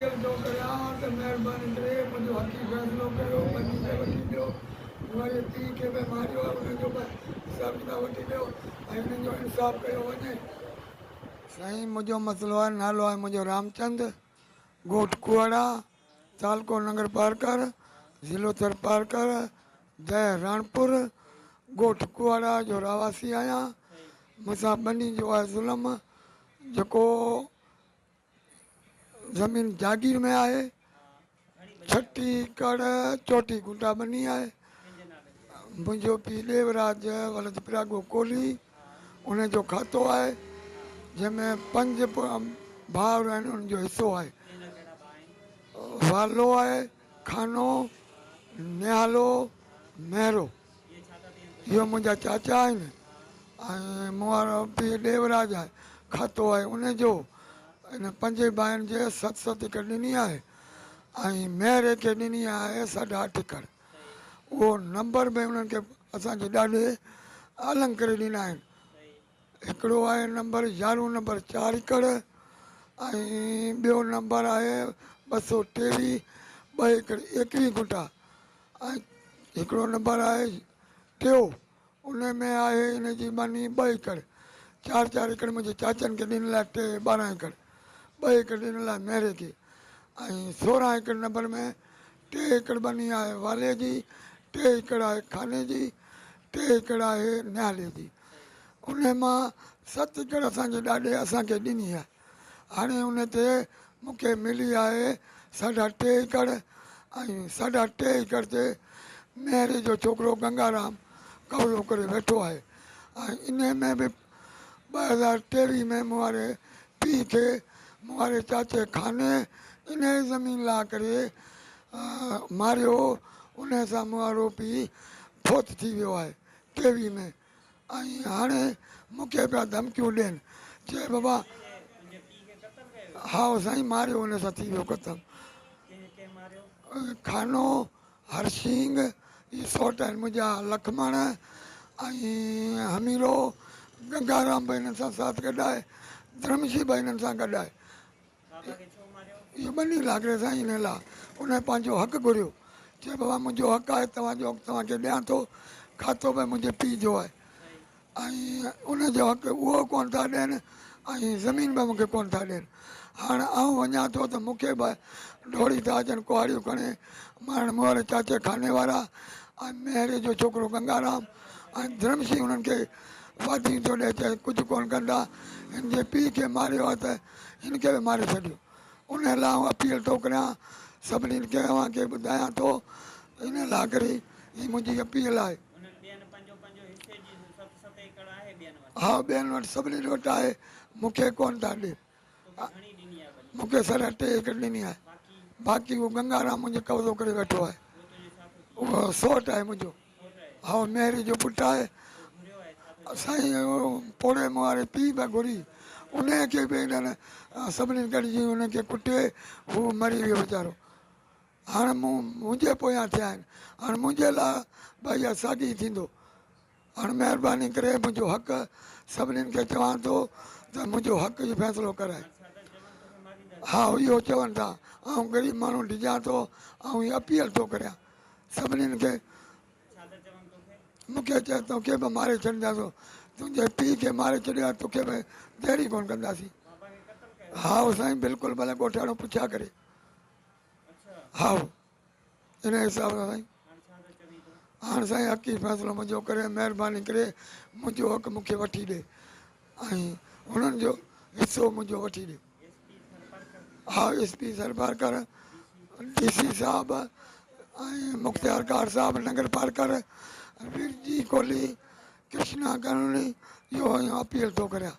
Appeal ٿو ڪريان ته مهرباني ڪري منهنجو حقي فيصلو ڪريو، ٻني به وٺي ڏيو، مون واري پيء کي به ماريو آهي ان جو به حساب ڪتاب وٺي ڏيو ۽ انهن جو انصاف ڪيو وڃي. سائين منهنجو مسئلو آهي نالو آهي منهنجو رامچند ڳوٺ ڪوهڙا تعلقو ننگر پارڪر ضلعو ٿرپارڪر دهه راڻپور ڳوٺ ڪوهڙا جو رهواسي آهيان مون سان ٻني جو آهي ظلم جيڪو زمين جاگير ۾ آهي، ڇٽي ايڪڙ چوٽيهه گنٽا ٻني آهي. منهنجو پيء ڏيوراج ولد پراڳو ڪولهي ان جو کاتو آهي جنهن ۾ پنج ڀائر آهن ان جو حصو آهي. والو آهي، خانو، نهالو، مهرو. اهي منهنجا چاچا آهن ۽ مون وارو پيء ڏيوراج آهي، کاتو آهي ان جو. ان پنجين ڀائرن جي ست ست ايڪڙ ڏني آهي ۽ مهري کي ڏني آهي ساڍا اٺ ايڪڙ. اهو نمبر به انهن کي اسان جي ڏاڏي النگ ڪري ڏنا آهن. هڪڙو آهي نمبر يارهون نمبر چار ايڪڙ ۽ ٻيو نمبر آهي 223 ٻه ايڪڙ ايڪويهه گنٽا ۽ هڪڙو نمبر آهي ٽيو ان ۾ آهي ان جي ٻني ٻه ايڪڙ چار چار ايڪڙ منهنجي چاچن کي ڏنل آهي ٽي 12 ايڪڙ ٻه ايڪڙ ڏنل آهي مهري کي ۽ 16 ايڪڙ نمبر ۾ ٽي ايڪڙ ٻني آهي والي جي ٽي ايڪڙ آهي خاني جي ٽي ايڪڙ آهي نهالي جي ان مان ست ايڪڙ اسان جي ڏاڏي اسان کي ڏني آهي هاڻي ان تي مون کي ملي آهي ساڍا ٽي ايڪڙ ۽ ساڍا ٽي ايڪڙ تي مهري جو ڇوڪرو گنگارام قبضو ڪري ويٺو آهي ۽ انهي ۾ به 2023 ۾ مون واري پيء کي مون واري چاچي خاني انهي زمين لا ڪري ماريو انهي سان مون وارو پيء فوت ٿي ويو آهي 23 ۾ ۽ هاڻي مون کي پيا ڌمڪيون ڏين چي بابا هائو سائين ماريو ان سان ٿي ويو قتل خانو هرشنگ هي سوٽ آهن منهنجا لکمڻ ۽ هميرو گنگارام به هنن سان ساٿ گڏ آهي ڌرمشي به هنن سان گڏ آهي اهو ٻنهي لاکڙي سائين ان لاء ان پنهنجو حق گهريو چي بابا منهنجو حق آهي توهان جو حق توهان کي ڏيان ٿو کاتو به منهنجي پيء جو آهي ۽ ان جو حق اهو ڪونه ٿا ڏين ۽ زمين به مون کي ڪونه ٿا ڏين هاڻ آئون وڃان ٿو ته مون کي به ڊوڙي ٿا اچن ڪهاڙيون کڻي مارڻ مون واري چاچي خاني وارا ۽ مهري جو ڇوڪرو گنگارام ۽ ڌرمسي انهن کي واديون ٿو ڏئي چئي ڪجهه ڪونه ڪندا هن جي پيء کي ماريو آهي ته هن کي به ماري ڇڏيو ان لاء آئون اپيل ٿو ڪريان سڀني کي اوهان کي ٻڌايان ٿو ان لاء ڪري هي منهنجي اپيل آهي. انهن ٻين پنهنجو پنهنجو حصي جي ست ست ايڪڙ آهي ٻين وٽ. ها ٻين وٽ سڀني وٽ آهي مون کي ڪونه ٿا ڏين. توکي گهڻي ڏني آهي ٻني؟ مون کي ساڍا ٽي ايڪڙ ڏني آهي. باقي؟ باقي اهو گنگارام منهنجي قبضو ڪري ويٺو آهي. اهو تنهنجو ڇا ٿو ٿئي؟ اهو سوٽ آهي منهنجو. سوٽ آهي؟ ها مهري جو پٽ آهي. اهو گهريو آهي ڇا ٿو چئي؟ سائين اهو پوڙهي مون واري پيء به گهري انهي کي به انهن سڀني گڏجي ان کي ڪٽي هو مري ويو ويچارو. هاڻ مون منهنجي پويان ٿيا آهن هاڻ منهنجي لاء به اها ساڳي ئي ٿيندو هاڻ مهرباني ڪري منهنجو حق سڀني کي چوان ٿو ته منهنجو حق جو فيصلو ڪرائي ها اهو چون ٿا آئون غريب ماڻهو ڊڄان ٿو آئون هي اپيل ٿو ڪريان سڀني کي مون کي چئي توکي به ماري ڇڏينداسون تنهنجي پيء کي ماري ڇڏيو آهي توکي به دير ئي ڪونه ڪنداسين ها سائين بلڪل ڀلي ڳوٺاڻو پڇا ڪري هائو ان حساب سان سائين هاڻ سائين حقي فيصلو منهنجو ڪري مهرباني ڪري منهنجو حق مون کي وٺي ڏي ۽ هنن جو حصو منهنجو وٺي ڏي ها ايس پي سرپارڪر ڊي سي صاحب ۽ مختيار ڪار صاحب ننگر پارڪر ويرجي ڪولهي ڪرشنا ڪرڻي اهو اپيل ٿو ڪريان.